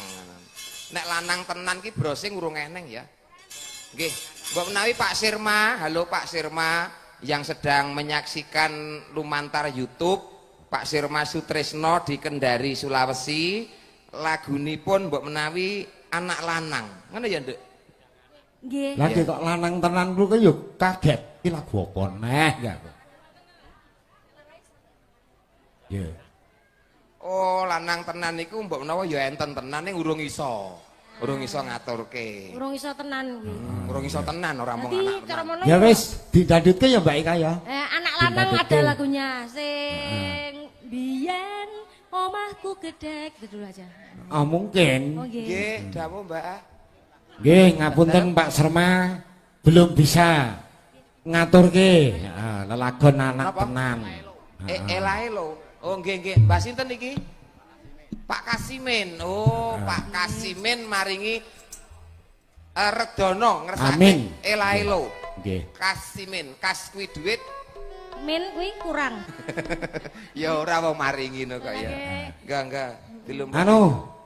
Nek lanang tenan ki brosing urung eneng ya. Nggih. Mbok menawi Pak Sirma, halo Pak Sirma yang sedang menyaksikan lumantar YouTube, Pak Sirma Sutresno di Kendari Sulawesi, lagunipun mbok menawi anak lanang. Ngono ya, Nduk? Nggih. Lagi kok lanang tenan kuwi yo kaget. Iki lagu apa neh ya. Ya. Oh, lanang tenan niku mbok menawa ya enten tenan ning urung iso. Urung iso ngaturke. Urung iso tenan kuwi. Urung iso tenan ora mung Dadi anak cara tenan. mono Ya wis, didandutke ya Mbak Ika ya. Anak lanang ada Didandutke. lagunya sing biyen omahku gedhek itu dulu aja. Ah mungkin. Oh nggih. Nggih, dawuh Mbak. Nggih, ngapunten Pak Serma belum bisa ngaturke lelagon anak Napa? tenan. Elae lho. Oh nggih nggih. Mbah sinten iki? Pak Kasimin. Oh, Pak Kasimin maringi Redono ngersake Amin. elae lho. Nggih. Kasimin, kas kuwi duit Min kuwi kurang. ya ora wong maringi no kok ya. Enggak enggak. Dilum. Anu,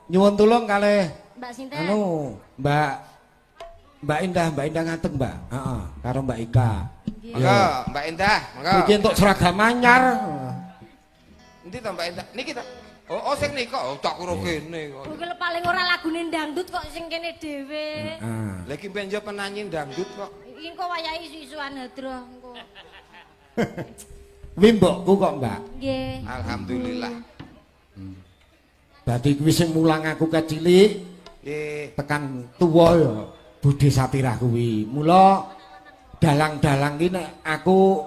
nyuwun tulung kalih Mbak sinten? anu Mbak Mbak Indah, Mbak Indah ngateng, Mbak. Heeh, karo Mbak Ika. Monggo, Mbak Indah, monggo. Iki entuk seragam anyar. Endi to Mbak Indah? Niki to. Oh, oh sing nika. Oh, tak kira kene kok. Kuwi lho paling ora lagune dangdut kok sing kene dhewe. Heeh. Lah iki ben yo penyanyi dangdut kok. Iki kok wayahe isu-isuan hadroh engko. Kuwi mbokku kok, Mbak. Nggih. Alhamdulillah. Berarti kuwi sing mulang aku kecilik Nggih. tekan tuwa ya Bude Satirah kuwi. Mula dalang-dalang ki nek aku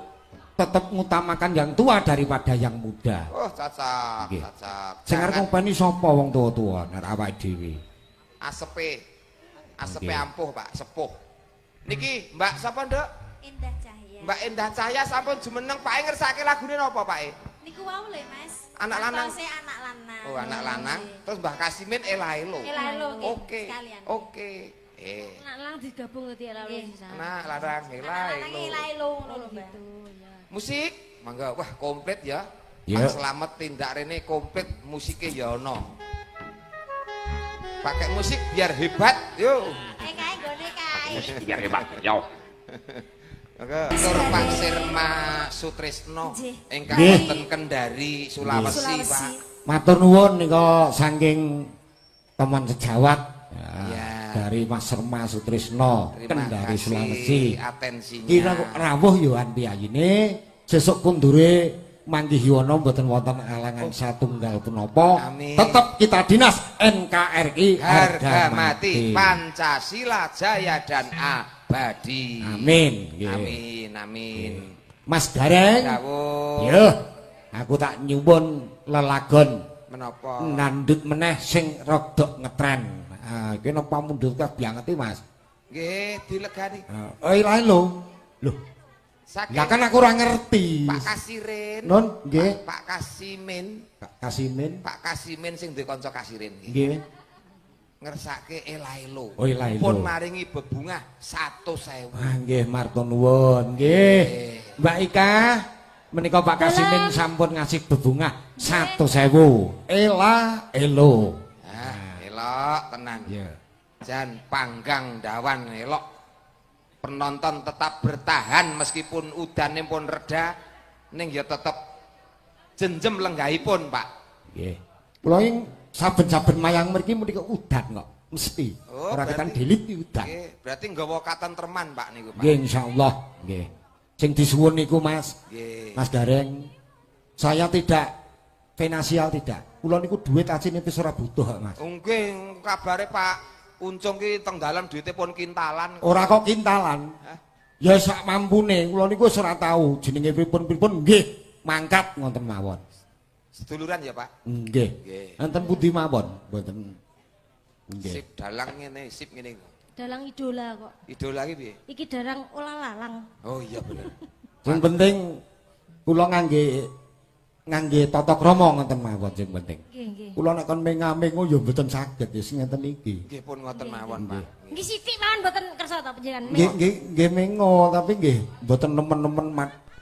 tetep ngutamakan yang tua daripada yang muda. Oh, cocok, Nggih. cocok. Sing arep Jangan ngopeni sapa wong tuwa-tuwa nek awake dhewe. asepe. Asepe Nggih. ampuh, Pak, sepuh. Niki, Mbak sapa, Nduk? Indah Cahya. Mbak Endah Cahya sampun jumeneng Pak e ngersake lagune napa, Pak e? Niku wau lho, Mas. Anak lanang. Antose anak lanang. Oh, anak lanang. Terus Mbah Kasimin elae lho. Elae lho, nggih, Oke. sekalian. Oke. Eh, Anak lanang digabung dadi lalu Nggih. sisan. anak lanang Anak elae lanang lho. elae lho ngono lho, Mbak. Gitu ya. Musik, mangga. Wah, komplit ya. Ya. Pak Slamet tindak rene komplit musike ya ono. Pakai musik biar hebat, yo. Kae nggone kae. Biar Pak. Yo. Tur Pak Sirma Sutrisno ingkang wonten Kendari, Sulawesi, Pak. Matur nuwun nika saking teman sejawat ya, dari Mas Serma Sutrisno Kendari Sulawesi. Atensinya. Kira rawuh yo an piyayine sesuk kundure manggih yono mboten wonten alangan satunggal punapa. Tetep kita dinas NKRI harga mati, Pancasila jaya dan abadi. Amin. Amin amin. Mas Gareng. Yo, aku tak nyuwun lelagon menapa nandut meneh sing rodok ngetren. Ah, iki napa mundhut kabeh Mas? Nggih, dilegani. Oh, ilahe lho. Lho. Lah kan aku ora ngerti. Pak Kasirin. Nun, nggih. Pak Kasimin. Pak Kasimin. Pak Kasimin sing duwe kanca Kasirin. Nggih. Ngersake elaelo. Oh, elaelo. Pun maringi bebungah 100.000. Ah, nggih, matur nuwun. Nggih. Mbak Ika, menika Pak Kasimin sampun ngasih bebungah 100.000. Ela elo. Ah, elok tenan. Iya. Jan panggang dawan elok. Penonton tetap bertahan meskipun udane pun reda, ning ya tetep jenjem lenggahipun, Pak. Nggih. Kula ing saben-saben mayang mriki menika udan kok, mesti. Oh, ora ketan delit udan. Nggih, berarti nggawa katentreman, Pak niku, Pak. Nggih, insyaallah. Nggih. Sing disuwun niku, Mas. Nggih. Mas Gareng, saya tidak finansial tidak. Kula niku duit ajine wis ora butuh, Mas. Nggih, kabare Pak Uncung ki teng dalem duwite pun kintalan. Ora kok kintalan. Hah? Ya sak mampune, kula niku wis ora tau jenenge pripun-pripun nggih mangkat ngoten mawon. Seduluran ya, Pak? Nggih. Enten pundi mawon? Mboten. Nggih. Sip dalang ngene, sip ngene. Dalang idola kok. Idola iki piye? Iki dalang olah lalang. Oh iya bener. Sing penting kula ngangge tata krama ngoten mawon sing penting. Nggih, nggih. Kula nek kon menga-mengo ya mboten saged ya sing ngeten iki. Nggih pun ngoten mawon, Pak. Nggih sithik mawon mboten kersa ta panjenengan. Nggih nggih nggih mengo tapi nggih mboten nemen-nemen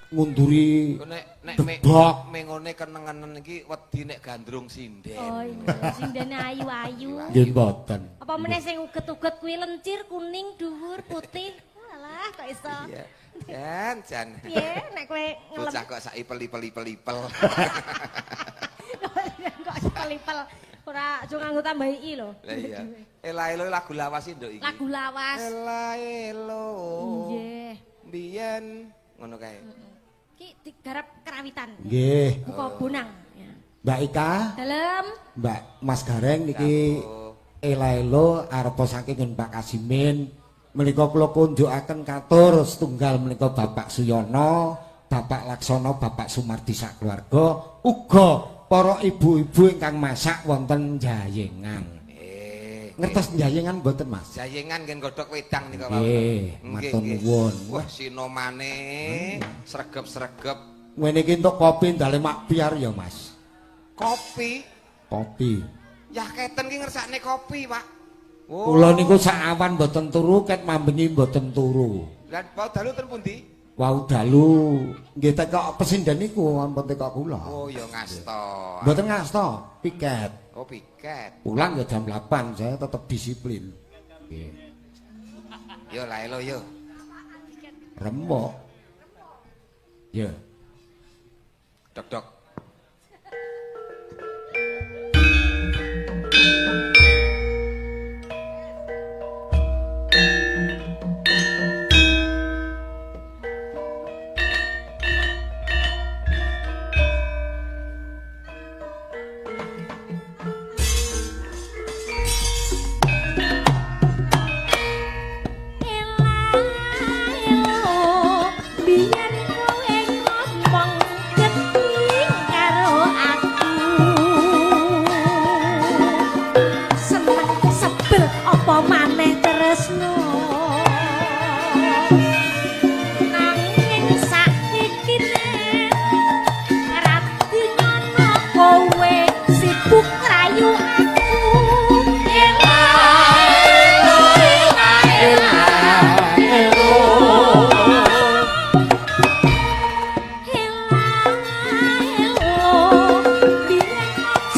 ngunduri. Nek nek mengone kenengenen iki wedi nek gandrung sinden. Oh iya, sindene ayu-ayu. Nggih mboten. Apa meneh sing uget-uget kuwi lencir, kuning, dhuwur, putih. Walah kok iso. Iya. Jan, jan. Piye nek kowe ngelem. Bocah kok sak ipel-ipel-ipel-ipel. Kok ipel-ipel. Ora aja nganggo tambahi i lho. Lah iya. Ela-elo lagu lawas iki nduk iki. Lagu lawas. Ela-elo. Nggih. Biyen ngono kae. Iki digarap kerawitan. Nggih. Buka bonang. Mbak Ika. Dalem. Mbak Mas Gareng niki ela-elo arepa saking Pak Kasimin. Menika kula kunjukaken katur setunggal menika Bapak Suyono, Bapak Laksono, Bapak Sumardi sakeluarga, uga para ibu-ibu ingkang masak wonten Jayengan. Ngertos Jayengan mboten, Mas? Jayengan ngen godhog wedang nika wau. Nggih, matur nuwun. Wah, sinomane sregep-sregep. Ngene iki entuk kopi ndale mak biar ya, Mas. Kopi? Kopi. Ya keten ki ngersakne kopi, Pak. Oh. Kula niku sak awan mboten turu, ket mambengi mboten turu. Lah wau dalu ten pundi? Wau dalu nggih teka pesinden niku ampun teka kula. Oh ya ngasta. Mboten ngasta, piket. Oh piket. Pulang ya jam 8, saya tetep disiplin. Nggih. Yo lah elo yo. Remuk. Ya. Dok-dok.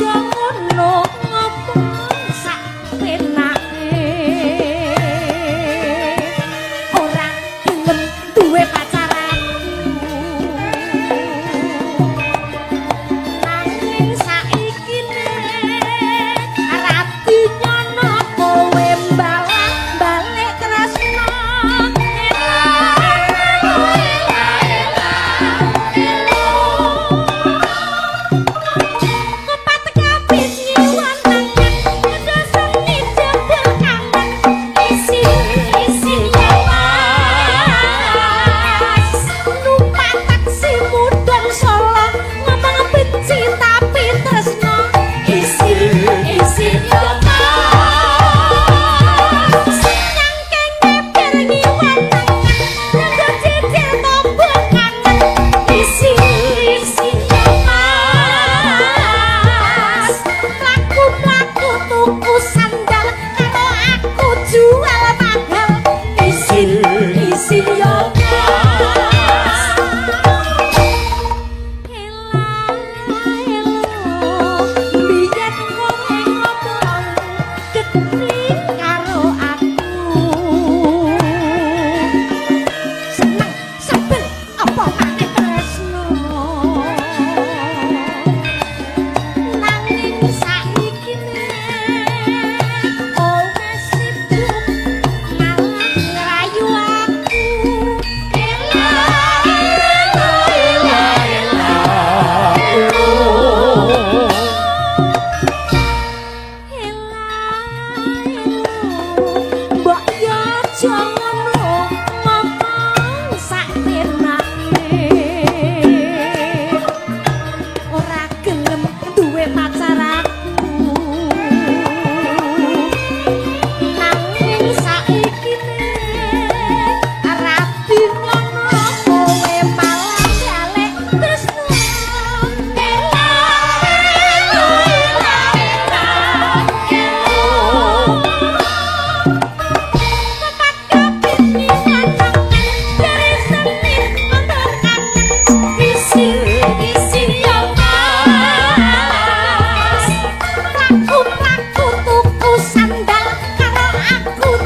Ngono ngopo sak penake.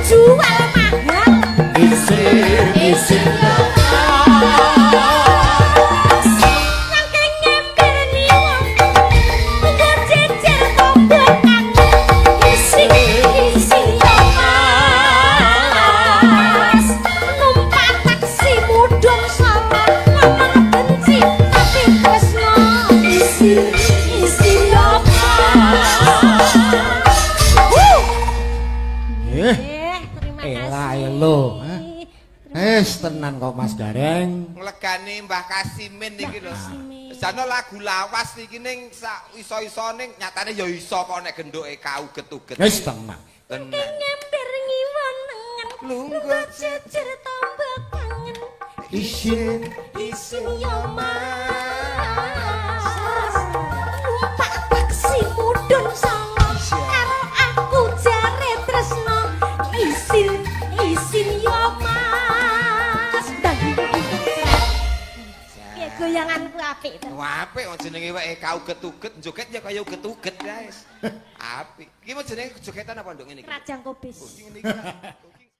Jual mahal. Isin isin. Nangking ngemper nyiwa, tunggu jejer tombo kangen. Isin isin yo Mas, numpak taksi mudhun sama ngomong benci tapi tresno. Isin isin yo Mas. Wuh. Eh, Terima Ela kasih. elo. Wis tenan kok, Mas Gareng. Nglegani Mbah Kasimin iki lho. Kasimin. Jane lagu lawas iki ning sak iso-isone nyatane ya iso kok nek gendhuke kauget-uget. Wis tenan. Tenan. Ngemper ngiwa nengen, Lungguh lungguh jejer tombo kangen. Isin Isin yo Mas, numpak taksi mudhun Solo karo aku jare tresno. Isin isin yo Mas. Dan piye goyanganku, apik to? Wah, apik, wong jenenge wae kauget-uget, joget ya kaya uget-uget, guys. Apik. Iki mau jenenge jogetan apa, Nduk, ngene iki? Rajang Kobis. Ngene iki.